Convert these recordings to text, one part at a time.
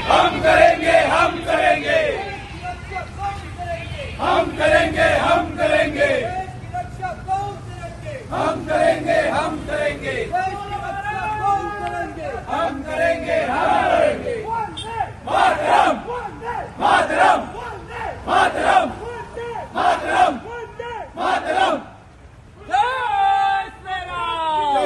हम करेंगे, हम करेंगे, हम करेंगे, हम करेंगे, हम करेंगे, हम करेंगे, हम करेंगे, हम करेंगे। मातरम, मातरम, मातरम, मातरम, मातरम।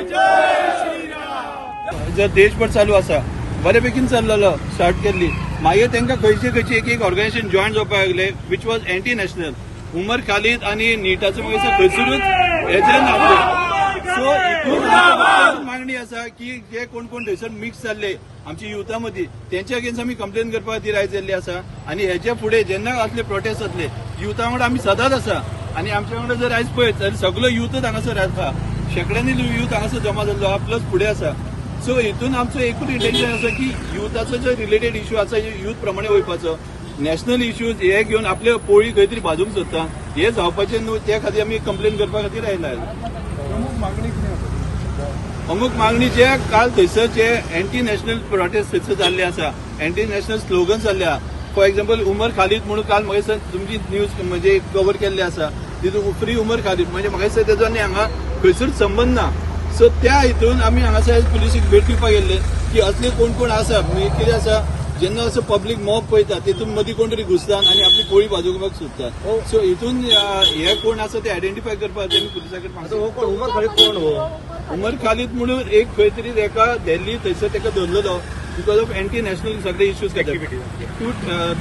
जय श्रीराम। जर देशभर चालू आसा, बऱ्यापैकीन चल्लेलो, स्टार्ट केल्ली. मागीर तांकां खंयचे खंयचे एक एक ऑर्गनायझेशन जॉयन जावपाक लागले, which was anti national. Umar Khalid आनी निटाचो मागीर खंयसरूच हेजे नासले. सो हितून मागणी आसा की जे कोण कोण थंयसर मिक्स जाल्ले आमच्या युथा मदीं, तेंच्या अगेन्स्ट आमी कंप्लेन करपा खातीर आयज येल्ली आसा. आनी हेच्या फुडें जेन्ना असले प्रोटेस्ट जातले, युथा वांगडा आमी सदांच आसा. आनी आमच्या वांगडा जर आयज पळयत जाल्यार सगलो युथच हांगासर आसा. शेंकड्यांनी युथ हांगासर जमा जाल्लो आहा, प्लस फुडें आसा. सो हितून आमचो एकूच इंटेन्शन आसा की युथाचो जो रिलेटेड इश्यू आसा, युथ प्रमाणे वयपाचो. नॅशनल इश्यूज हे घेवन आपले पोळी खंय तरी भाजूंक सोदता, हे जावपाचें न्हू. त्या खातीर आमी कंप्लेन करपा खातीर आयला. अमूक मागणी जे काल थंयसर जे एंटी नॅशनल प्रोटेस्ट थंयसर जाल्ले आसा, एंटी नॅशनल स्लोगन जाल्ले आहा. फॉर एक्झाम्पल, उमर खालीद म्हणून काल म्हाका दिसता तुमची न्यूज म्हणजे कवर केल्ली आसा. तितून फ्री उमर खालीद म्हणजे म्हाका दिसता तेजो आनी हांगा खंयसर संबंद ना. सो त्या हितून आमी हांगासर पुलिसीक भेट दिवपाक गेल्ले की असले कोण कोण आसा. म्हणजे कितें आसा, जेन्ना असो पब्लीक मॉब पळयता, तितून मदीं कोण तरी घुसता आनी आपली पोळी भाजोवपाक सोदता. सो हितून हे कोण आसा ते आयडेंटिफाय करपाक खातीर आमी पुलिसा कडेन आता हो कोण उमर खालीद कोण हो? उमर खालीद म्हणून एक खंय तरी एका दिल्ली थंयसर ताका धरलेलो because of anti national सगळे इश्यूज. टू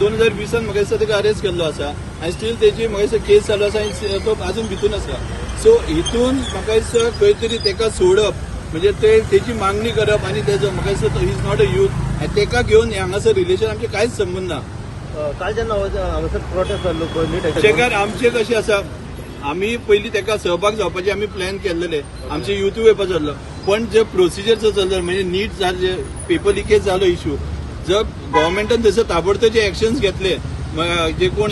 2020 म्हाका दिसता ताका अरेस्ट केल्लो आसा आनी स्टील तेजी म्हाका दिसता केस चालू आसा आनी तो अजून भितून आसा. सो हितून म्हाका दिसता खंय तरी ताका सोडप म्हणजे ते तेजी मागणी करप आनी तेजो म्हाका दिसता is not a youth आनी ताका घेवन हांगासर रिलेशन आमचे कांयच संबंद ना. काल जेन्ना हांगासर प्रोटेस्ट जाल्लो पळय नीट शेकार आमचे कशें आसा, आमी पयलीं ताका सहभाग जावपाचे आमी प्लॅन केल्लेले. आमचे युथूय वयपाचो जाल्लो, पण जे प्रोसिजर जो चल्लो, म्हणजे नीट जाले, पेपर लिकेज जालो इश्यू, जर गव्हर्मेंटान थंयसर ताबडतोब जे एक्शन्स घेतले, जे कोण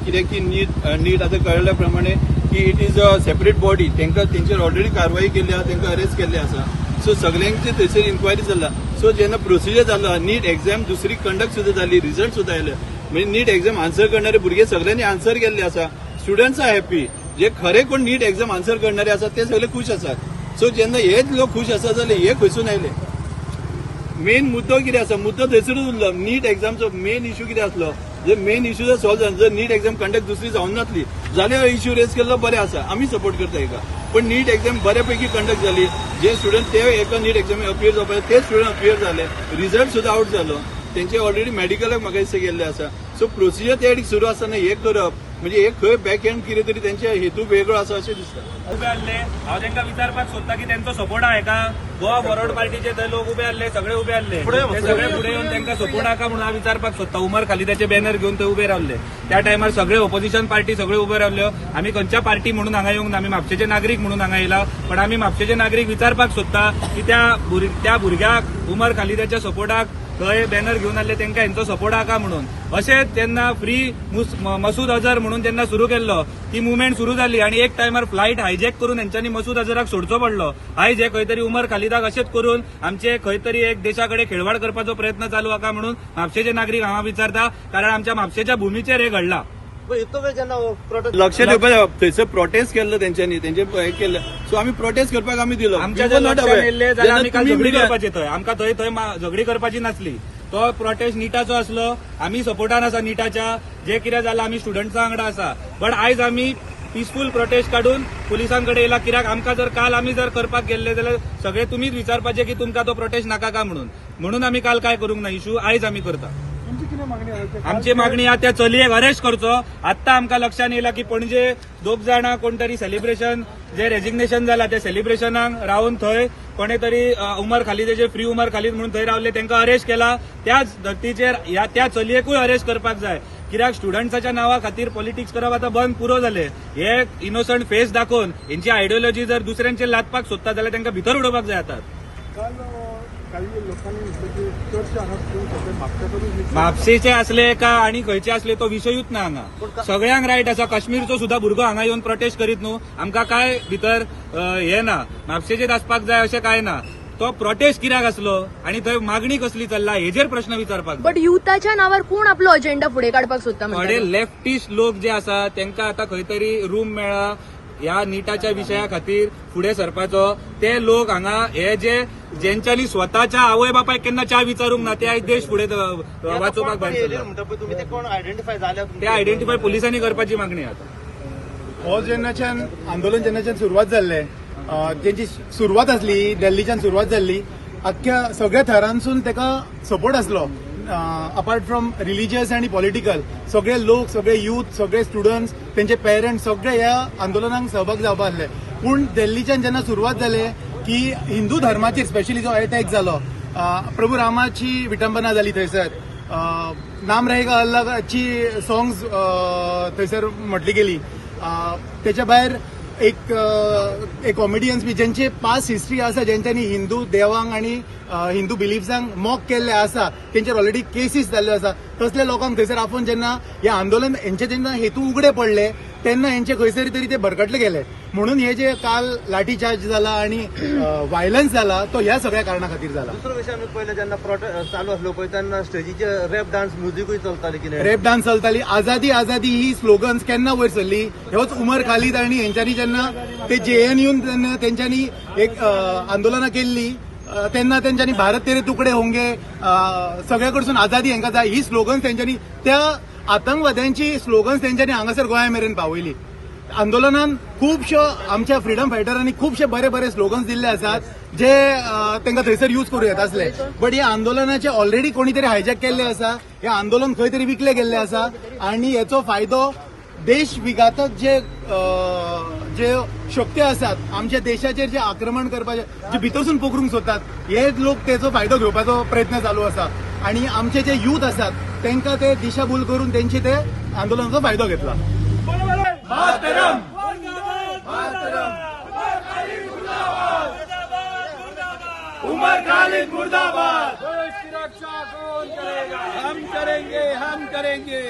कित्याक की नीट नीट आतां कळ्ळ्या प्रमाणे की it is a separate body. तांकां तेंचेर ऑलरेडी कारवाई केल्ली आसा, तांकां अरेस्ट केल्ले आसा. सो सगल्यांची थंयसर इन्क्वायरी चल्ला. सो जेन्ना प्रोसिजर जालो, नीट एक्झाम दुसरी कंडक्ट सुद्दां जाली, रिझल्ट सुद्दां आयले, म्हणजे नीट एक्झाम आन्सर करणारे भुरगे सगळ्यांनी आन्सर केल्ले आसा. Students R happy. जे खरे कोण नीट एक्झाम आन्सर करणारे आसा, ते सगळे खुश आसात. सो जेन्ना हेच लोक खुश आसा जाल्यार हे खंयसून आयले? मेन मुद्दो कितें आसा? मुद्दो थंयसरूच उरलो. नीट एक्झामचो मेन इश्यू कितें आसलो? जर मेन इश्यू जर सॉल्व जालो, जर नीट एक्झाम कंडक्ट दुसरी जावन नासली जाल्यार इश्यू रेज केल्लो बरें आसा, आमी सपोर्ट करता हेका. पण नीट एक्झाम बऱ्यापैकी कंडक्ट जाली. जे स्टुडंट ते एका नीट एक्झामी अपियर जावपाक, ते स्टुडंट अपियर जाले. रिझल्ट सुद्दां आउट जालो. तेंचे ऑलरेडी मेडिकलाक म्हाका दिसता गेल्ले आसा. सो प्रोसिजर त्या सुरू आसतना हे करप म्हणजे हे खंय बॅक एंड कितें तरी तेंचे हेतू वेगळो आसा अशें दिसता. उबे आहले. हांव तांकां विचारपाक सोदता की तेंचो सपोर्ट आहा का? गोवा फॉरवर्ड पार्टीचे थंय लोक उबे आहले, सगळे उबे आहले, ते सगळे फुडें येवन तांकां सपोर्ट आहा म्हणून हांव विचारपाक सोदता. उमर खालिदाचे बॅनर घेवन थंय उबे रावले. त्या टायमार सगळे ओपोजिशन पार्टी सगळे उबे रावल्यो. आमी खंयच्या पार्टी म्हणून हांगा येवंक ना. आमी म्हापशेचे नागरीक म्हणून हांगा येयला. पण आमी म्हापशेचे नागरीक विचारपाक सोदता की त्या भुरग्याक, उमर खालिदाच्या सपोर्टाक थंय बॅनर घेवन आसले, तांकां हेंचो सपोर्ट आहा म्हणून. अशें तेन्ना फ्री मसूद अजहर म्हणून तेन्ना सुरू केल्लो, ती मुवमेंट सुरू जाली आनी एक टायमार फ्लायट हायजॅक करून हेंच्यांनी मसूद अजहराक सोडचो पडलो. आयज हे खंय तरी उमर खालिदाक अशेंच करून आमचे खंय तरी एक देशा कडेन खेळवाड करपाचो प्रयत्न चालू आसा म्हणून म्हापशेचे नागरीक हांगा विचारता, कारण आमच्या म्हापशेच्या भुमीचेर हे घडला. इतलो वेळ जेन्ना प्रोटेस्ट लक्ष दिवपाक, थंयसर प्रोटेस्ट केल्लो तेंच्यांनी, तेंचे हे केल्ले. सो आमी प्रोटेस्ट करपाक आमी दिलो. आमच्या जर लक्षात येयल्लें जाल्यार आमी काल झगडी करपाची थंय. आमकां थंय थंय झगडी करपाची नासली. तो प्रोटेस्ट निटाचो आसलो. आमी सपोर्टान आसा निटाच्या. जे कितें जालां, आमी स्टुडंट्सा वांगडा आसा. बट आयज आमी पिसफूल प्रोटेस्ट काडून पुलिसांकडे येयला, कित्याक आमकां जर काल आमी जर करपाक गेल्ले जाल्यार सगळे तुमीच विचारपाचे की तुमकां तो प्रोटेस्ट नाका का म्हणून. म्हणून आमी काल काय करूंक ना इशू, आयज आमी करता. आमची मागणी आहा, त्या चलयेक अरेस्ट करचो. आत्तां आमकां लक्षात येयला की पणजे दोग जाणां कोण तरी सेलिब्रेशन, जे रेजिग्नेशन जाला त्या सेलिब्रेशनाक रावन थंय कोणे तरी उमर खालिदाचे, फ्री उमर खालीद म्हणून थंय रावले, तांकां अरेस्ट केला. त्याच धर्तीचेर ह्या त्या चलयेकूय अरेस्ट करपाक जाय, कित्याक स्टुडंट्साच्या नांवा खातीर पॉलिटिक्स करप आतां बंद पुरो जाले. हे इनोसंट फेस दाखोवन हेंची आयडियोलॉजी जर दुसऱ्यांचेर लादपाक सोदता जाल्यार तांकां भितर उडोवपाक जाय आतां. काल काही लोकांनी म्हटलं की चडशे हांगा स्टुडंट सगळे म्हापशेकरूच. म्हापशेचे असले का आणि खंयचे असले, तो विशयूच ना. हांगा सगळ्यांक रायट आसा. काश्मीरचो सुद्धा भुरगो हांगा येवन प्रोटेस्ट करीत न्हू. आमकां काय भितर हे ना, म्हापशेचेच आसपाक जाय अशें काय ना. तो प्रोटेस्ट कित्याक आसलो आनी थंय मागणी कसली चल्ला हेजेर प्रश्न विचारपाक जाय. बट युथाच्या नावार कोण आपलो अजेंडा फुडें काडपाक सोदता थोडे म्हणटा? लेफ्टिस्ट लोक जे आसा तांकां आतां खंय तरी रूम मेळ्ळा ह्या निटाच्या विशया खातीर फुडें सरपाचो. ते लोक हांगा हे जे जेंच्यांनी स्वताच्या आवय बापायक केन्ना च्या विचारूंक ना ते आयज देश फुडें वाचोवपाक भायर सरला. म्हणटा पळय तुमी ते कोण आयडेंटिफाय जाल्या? ते आयडेंटिफाय पुलिसांनी करपाची मागणी आता. हो जेन्नाच्यान आंदोलन जेन्नाच्यान सुरवात जाल्लें, तेंची सुरवात आसली दिल्लीच्यान सुरवात जाल्ली, अख्ख्या सगळ्या थरांसून ताका सपोर्ट आसलो. अपार्ट फ्रॉम रिलिजियस आनी पॉलिटिकल, सगळे लोक, सगळे यूथ, सगळे स्टुडंट्स, तेंचे पेरंट्स सगळे ह्या आंदोलनाक सहभाग जावपा आसले. पूण दिल्लीच्यान जेन्ना सुरवात जाले की हिंदू धर्माचेर स्पेशली जो अटॅक जालो, प्रभू रामाची विटंबना जाली थंयसर, नाम रहेगा अल्लाची सॉंग्स थंयसर म्हटली गेली, तेच्या भायर एक एक कॉमेडियन्स बी जेंचे पास्ट हिस्ट्री आसा, जेंच्यांनी हिंदू देवांक आनी हिंदू बिलिफ्सांक मॉक केल्ले आसा, तेंचेर ऑलरेडी केसीस जाल्ल्यो आसा, तसल्या लोकांक थंयसर आपोवन जेन्ना हे आंदोलन हेंचे जेन्ना हेतू उगडे पडले तेन्ना हेंचे खंयसर तरी ते भरकटले गेले. म्हणून हे जे काल लाठी चार्ज जाला आनी व्हायलन्स जाला तो ह्या सगळ्या कारणा खातीर जाला. दुसरो विशय, आमी पयले जेन्ना प्रोटेस्ट चालू आसलो पळय तेन्ना स्टेजीचेर रॅप डान्स म्युजिकूय चलताले कितें. रॅप डान्स चलताली. आझादी आझादी ही स्लोगन्स केन्ना वयर सरली? होच उमर खालीद आनी हेंच्यांनी जेन्ना ते जेएनयून तेन्ना तेंच्यांनी एक आंदोलनां केल्ली, तेन्ना तेंच्यांनी भारत तेरे तुकडे होंगे, सगळ्या कडसून आझादी हेंकां जाय ही स्लोगन्स तेंच्यांनी, त्या आतंकवाद्यांची स्लोगन्स तेंच्यांनी हांगासर गोंया मेरेन पावयली. आंदोलनान खुबश्यो आमच्या फ्रिडम फायटरांनी खुबशे बरे बरे स्लोगन्स दिल्ले आसात जे तांकां थंयसर यूज करूं येता आसले. बट हे आंदोलनाचे ऑलरेडी कोणी तरी हायजॅक केल्ले आसा, हे आंदोलन खंय तरी विकले गेल्ले आसा आनी हेचो फायदो देश विघातक जे जे शक्ती आसात, आमच्या देशाचेर जे आक्रमण करपाचे जे भितरसून पोखरूंक सोदतात, हे लोक तेचो फायदो घेवपाचो प्रयत्न चालू आसा आनी आमचे जे यूथ आसात तांकां ते दिशाभूल करून तेंचे ते आंदोलनाचो फायदो घेतला. मातरम. उमर खालिद मुर्दाबाद. देश की रक्षा कौन करेगा? हम करेंगे, हम करेंगे.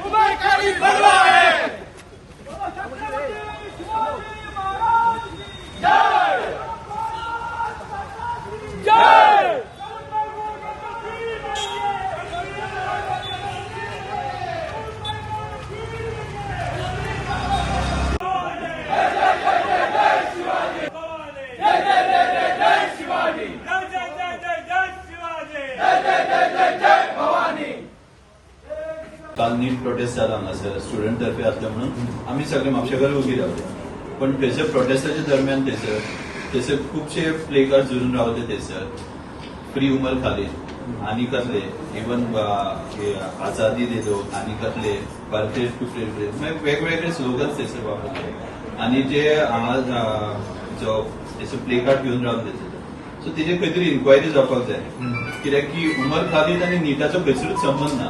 उमर खालिद कड़वा है. जय जय. जय जय जय जय जय शिवाजी. काल नीट प्रोटेस्ट जाला हांगासर स्टुडंट तर्फे आसले म्हणून आमी सगळे म्हापशेकार उबी रावले. पण थंयसर प्रोटेस्टाच्या दरम्यान थंयसर खुबशे प्ले कार्ड झुरून रावले थंयसर, फ्री उमर खालीद आनी कसले, इवन आझादी दे दो आनी कसले भारतीय टुकडे, मागीर वेगवेगळे स्लोगन्स थंयसर वापरले आनी जे हांगा जो थंयसर प्ले कार्ड घेवन रावले थंयसर, सो तेजेर खंय तरी इन्क्वायरी जावपाक जाय, कित्याक की उमर खालीद आनी निटाचो खंयसरूच संबंद ना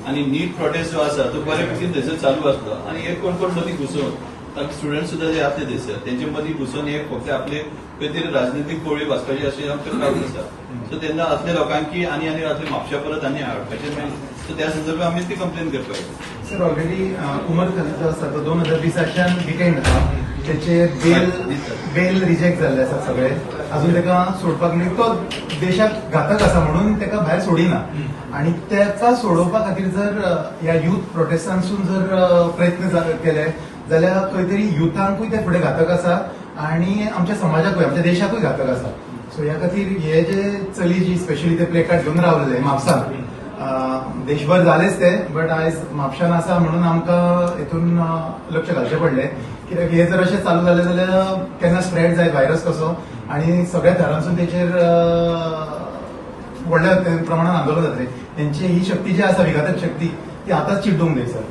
आनी नीट प्रोटेस्ट जो आसा तो बऱ्या पैकी थंयसर चालू आसलो आनी हे कोण कोण मदीं घुसोवन तांकां स्टुडंट सुद्दां जे आसले थंयसर तेंचे मदीं घुसोवन हे फक्त आपले खंय तरी राजनितीक पोळी वाचपाची अशें आमकां कारण आसा. सो तेन्ना असले लोकांकी आनी आनी असले म्हापशा परत आनी हाडपाचें न्हय. सो त्या संदर्भात आमी ती कंप्लेन करपाक. सर, ऑलरेडी उमर खालीद जो आसा तो 2020च्यान डिटेन आसा. तेचे बेल बेल रिजेक्ट जाल्ले आसा सगळे. अजून ताका सोडपाक न्ही, तो देशाक घातक आसा म्हणून ताका भायर सोडिना आनी ताका सोडोवपा खातीर जर ह्या युथ प्रोटेस्टांसून जर प्रयत्न केले जाल्यार खंय तरी युथांकूय ते फुडें घातक आसा आनी आमच्या समाजाकूय, आमच्या देशाकूय घातक आसा. सो ह्या खातीर हे जे चली जी स्पेशली ते प्लेकार्ड घेवन रावलेले म्हापसान, देशभर जालेच ते, बट आयज म्हापशान आसा म्हणून आमकां हितून लक्ष घालचें पडलें, कित्याक हे जर अशें चालू जालें जाल्यार केन्ना स्प्रेड जायत व्हायरस कसो आनी सगळ्या थरांसून तेचेर व्हडल्या प्रमाणात आंदोलन जातलें. तेंची ही शक्ती जी आसा, विघातक शक्ती, ती आतांच चिड्डूंक जाय सर.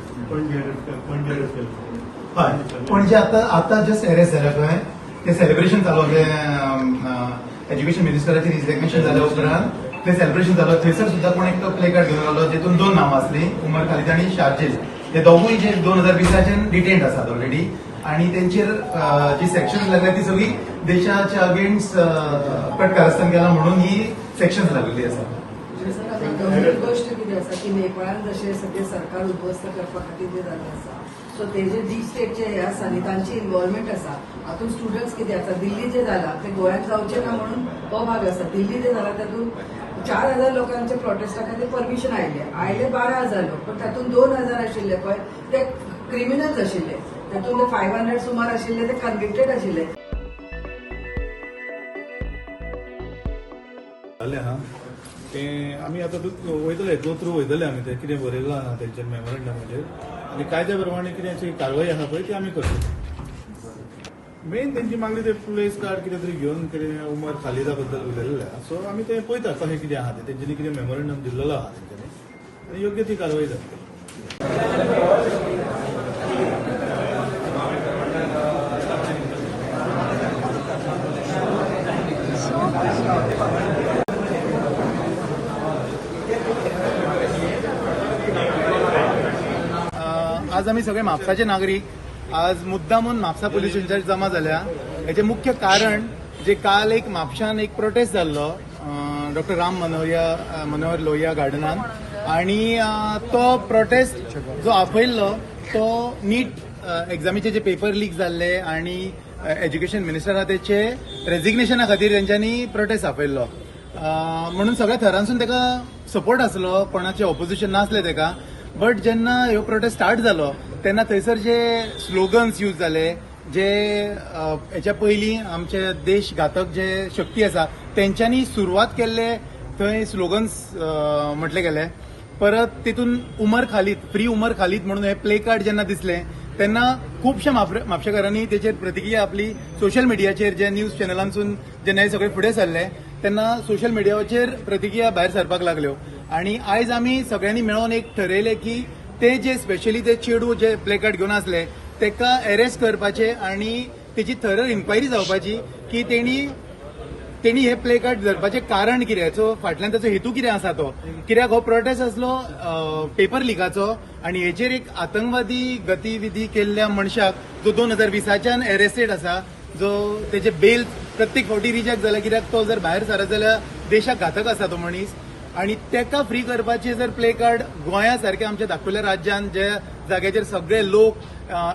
हय, पणजे आतां आतां जस्ट अरेस्ट जाल्या खंय. ते सेलिब्रेशन चालू आसलें, एज्युकेशन मिनिस्टराची रिझिग्नेशन जाल्या उपरांत ते सेलिब्रेशन जालो, थंयसर सुद्दां कोण एकटो प्ले कार्ड घेवन आयलो जेतून दोन नांवां आसलीं, उमर खालीद आनी शार्जील. हे दोगूय जे 2020च्यान डिटेन्ड आसात ऑलरेडी आनी तेंचेर जी सेक्शन्स लागल्या ती सगळी देशाच्या अगेन्स्ट कट कारस्थान केला म्हणून ही सेक्शन्स लागलेली आसा. सर, आतां गंभीर गोश्ट कितें आसा की नेपाळान जशें सगळें सरकार उद्ध्वस्त करपा खातीर जें जाल्लें आसा. सो तेजे डीप स्टेटचे हे आसा न्ही, तांची इन्वॉल्वमेंट आसा हातूंत. स्टुडंट्स कितें आसा, दिल्ली जे जाला ते गोंयांत जावचें ना म्हणून हो भाग आसा. दिल्ली जे जाला तातूंत 4000 लोकांचे प्रोटेस्टा खातीर परमिशन आयले, आयले 12,000 लोक, पण तातूंत 2000 आशिल्ले पळय ते क्रिमिनल्स आशिल्ले. तातूंत 500 सुमार आशिल्ले ते कन्विक्टेड आशिल्ले. जालें आहा तें आमी आतां वयतले, गो थ्रू वयतले आमी. तें कितें बरयलां आहा तेंच्या मेमोरंडमाचेर आनी कायद्या प्रमाणे कितें अशी कारवाई आहा पळय ती आमी करतले. मेन तेंची मागणी ते प्लेस कार्ड कितें तरी घेवन कितें उमर खालिदा बद्दल उलयलेलें आहा. सो आमी तें पळयता कशें कितें आहा तें. तेंच्यांनी कितें मेमोरंडम दिल्लेलो आहा तेंच्यांनी आनी योग्य ती कारवाई जातली. आज आमी सगळे म्हापसाचे नागरीक आज मुद्दामून म्हापसा पुलीस स्टेशनार जमा जाल्या. हेचें मुख्य कारण जे काल एक म्हापशान एक प्रोटेस्ट जाल्लो डॉक्टर राम मनोहर लोहिया गार्डनान आणि तो प्रोटेस्ट जो आपयल्लो तो नीट एग्जामीचे जे पेपर लीक जाल्ले आणि एज्युकेशन मिनिस्टर आहा तेचे रेजिग्नेशना खातीर तेंच्यांनी प्रोटेस्ट आपयल्लो. म्हणून सगळ्या थरांसून ताका सपोर्ट आसलो, कोणाचें ऑपोजिशन नासलें ताका. बट जेन्ना ह्यो प्रोटेस्ट स्टार्ट जालो तेन्ना थंयसर जे स्लोगन्स यूज जाले, जे हेच्या पयलीं आमचे देश घातक जे शक्ती आसा तेंच्यांनी सुरवात केल्ले थंय स्लोगन्स म्हटले गेले. परत तितून उमर खालीद, फ्री उमर खालीद म्हणून हे प्ले कार्ड जेन्ना दिसले तेन्ना खुबशा म्हापशेकारांनी तेचेर प्रतिक्रिया आपली सोशल मिडियाचेर, जे न्यूज चॅनलांसून जेन्ना हे सगळे फुडें सरले तेन्ना सोशल मिडियाचेर प्रतिक्रिया भायर सरपाक लागल्यो. आणि आयज आमी सगळ्यांनी मेळोन एक ठरयलें की ते जे स्पेशली ते चेडूं जे प्ले कार्ड घेवन आसले तेका अरेस्ट करपाचे आणि तेची थरर इन्क्वायरी जावपाची की तेणी तेणी हे प्ले कार्ड धरपाचें कारण कितें, सो फाटल्यान ताचो हेतू कितें आसा तो. कित्याक हो प्रोटेस्ट आसलो पेपर लिकाचो आनी हेचेर एक आतंकवादी गतिविधी केल्ल्या मनशाक जो 2020च्यान अरेस्टेड आसा, जो तेजे बेल प्रत्येक फावटी रिजेक्ट जाला, कित्याक तो जर भायर सरत जाल्यार देशाक घातक आसा तो मनीस, आनी तेका फ्री करपाचे जर प्ले कार्ड गोंया सारक्या आमच्या धाकटुल्या राज्यान, ज्या जाग्याचेर सगळे लोक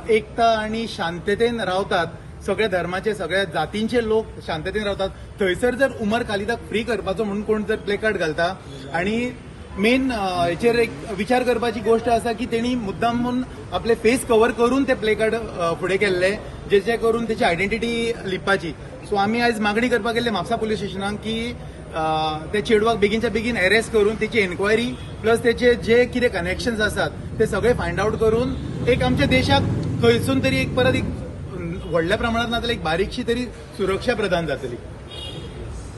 एकता आनी शांततेन रावतात, सगळ्या धर्माचे सगळ्या जातींचे लोक शांततेन रावतात, थंयसर जर उमर खालिदाक फ्री करपाचो म्हणून कोण जर प्ले कार्ड घालता. आणि मेन हेचेर एक विचार करपाची गोश्ट आसा की तेणी मुद्दाम म्हणून आपले फेस कवर करून ते प्ले कार्ड फुडें केल्ले, जेचे करून तेची आयडेंटिटी लिपपाची. सो आमी आयज मागणी करपाक गेल्ले म्हापसा पुलीस स्टेशनाक की त्या चेडवाक बेगीनच्या बेगीन अरेस्ट करून तेची एन्क्वायरी प्लस तेचे जे कितें कनेक्शन्स आसात ते सगळे फायंड आवट करून एक आमच्या देशाक खंयसून तरी एक परत एक व्हडल्या प्रमाणात ना जाल्यार एक बारीकशी तरी सुरक्षा प्रदान जातली.